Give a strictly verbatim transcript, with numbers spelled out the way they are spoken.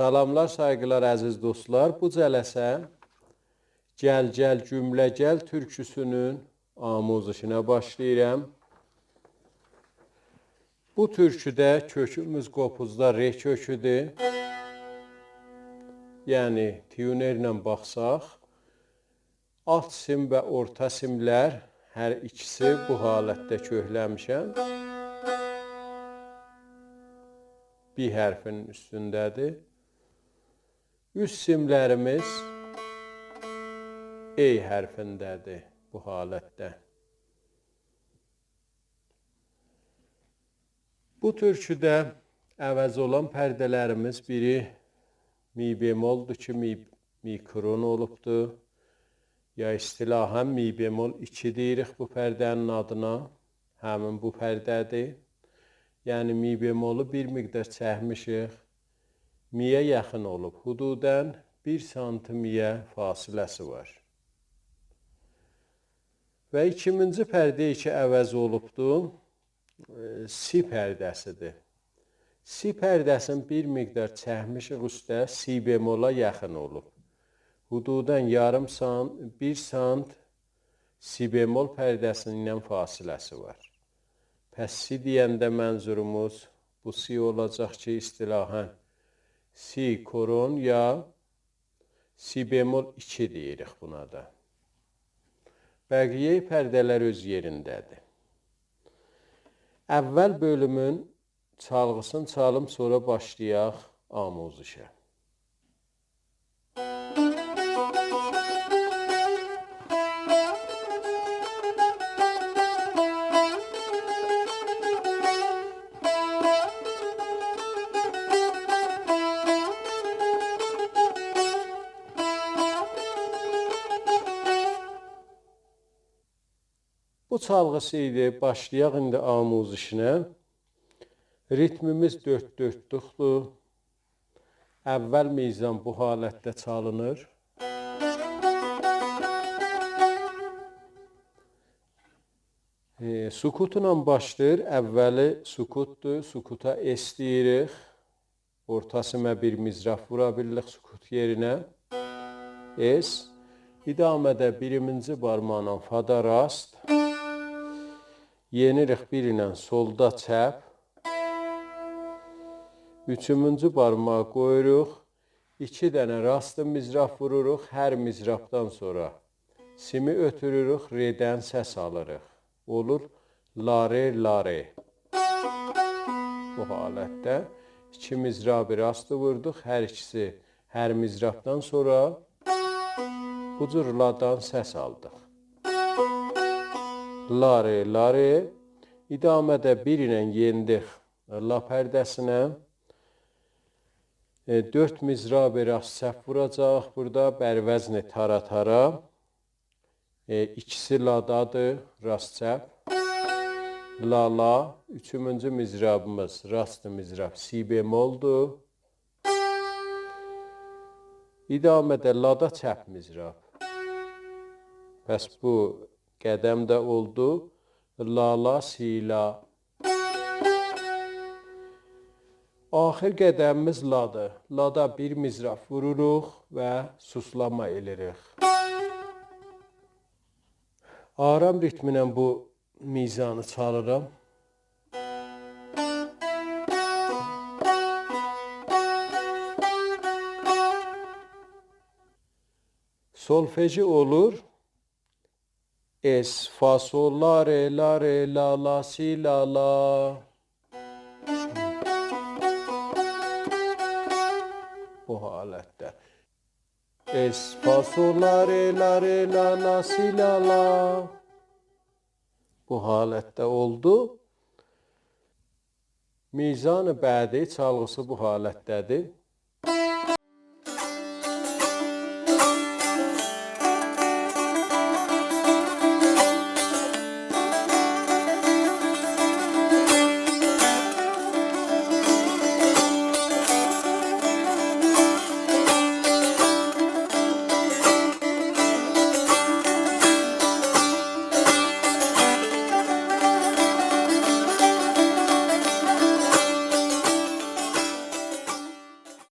سلاملار، سایغیلار، عزیز دوستلار. بو جلسه «گل گل گومله گل» تورکوسونون آموزشینه باشلاییرام. بو تورکوده کؤکوموز قوپوزدا ر کؤکودور. یعنی تیونرله باخساق، آلت سیم و اورتا سیملر، هر ایکیسی بو حالتده کؤکله‌میشم، ب حرفینین اوستونده‌دیر. اوست سیملریمیز ا حرفینده‌دیر بو حالتده. بو تورکوده عوض اولان پرده‌لریمیز بیری می بمولدور کی، می، می کرن اولوبدور. یا اصطلاحاً می بمول ایکی دئییریک بو پرده‌نین آدینا. همین بو پرده‌دیر. یعنی می بمولو بیر مقدار چکمیشیک. می‌یه یاخین اولوب. حدوداً بیر سانتیم می‌یه فاصله‌سی وار. و ایکیمینجی پرده کی عوض اولوبدو، ائ، سی پرده‌سیدیر. سی پرده‌سینی بیر مقدار چکمیشیک اوسته، سی بمولا یاخین اولوب. حدوداً یاریم سان-، بیر سانت سی بمول پرده‌سی ایله فاصله‌سی وار. پس سی دئینده منظوروموز بو سی اولاجاق کی، اصطلاحاً سی کرن یا سی بمول ایکی دئییریک بونا دا. بقیه پرده‌لر اؤز یئرینده‌دیر. اول بؤلومون چالغیسینی چالیم، سونرا باشلایاق آموزشه. بو چالغیسی ایدی. باشلایاق ایندی آموزشینه. ریتمیمیز دؤرد دؤردلوکدور. اول میزان بو حالتده چالینیر. ائ، سکوتلا باشلاییر. اولی سکوتدور. سکوتا اس دئییریک. اورتا سیمه بیر مضراب وورا بیلیریک سکوت یئرینه. اس. ادامه‌ده بیرینجی بارماقلا فادا راست. یئنیریک بیر ایله سولدا چپ. اوچونجو بارماغی قویوروق. ایکی دنه راست مضراب ووروروق. هر مضرابدان سونرا سیمی اؤتوروروک، رئدن سس آلیریق. اولور لا، رئ، لا، رئ. بو حالتده ایکی مضراب راست ووردوق. هر ایکیسی، هر مضرابدان سونرا بو جور لادان سس آلدیق. لا، رئ، لا، رئ. ادامه‌ده بیر ایله یئندیک لا پرده‌سینه. ائ، دؤرد مضراب راست چپ ووراجاغیق بورادا. بر وزن تارا تارا. ائ، ایکیسی لادادیر، راست چپ. لا، لا، اوچونجو مضرابیمیز راست مضراب، سی بمولدور. ادامه‌ده لادا چپ مضراب. پس بو قدم ده اولدو. لا، لا، سی، لا. آخر قدمیمیز لادیر. لادا بیر مضراب ووروروق و سوسلاما ائله‌ییریک. آرام ریتمینن بو میزانی چالیرام. سولفژی اولور: اس، فا، سول، لا، رئ، لا، رئ، لا، لا، سی، لا، لا. بو حالتده. اس، فا، سول، لا، رئ، لا، رئ، لا، لا، سی، لا، لا. بو حالتده اولدو. میزان بعدی چالغیسی بو حالتده‌دیر.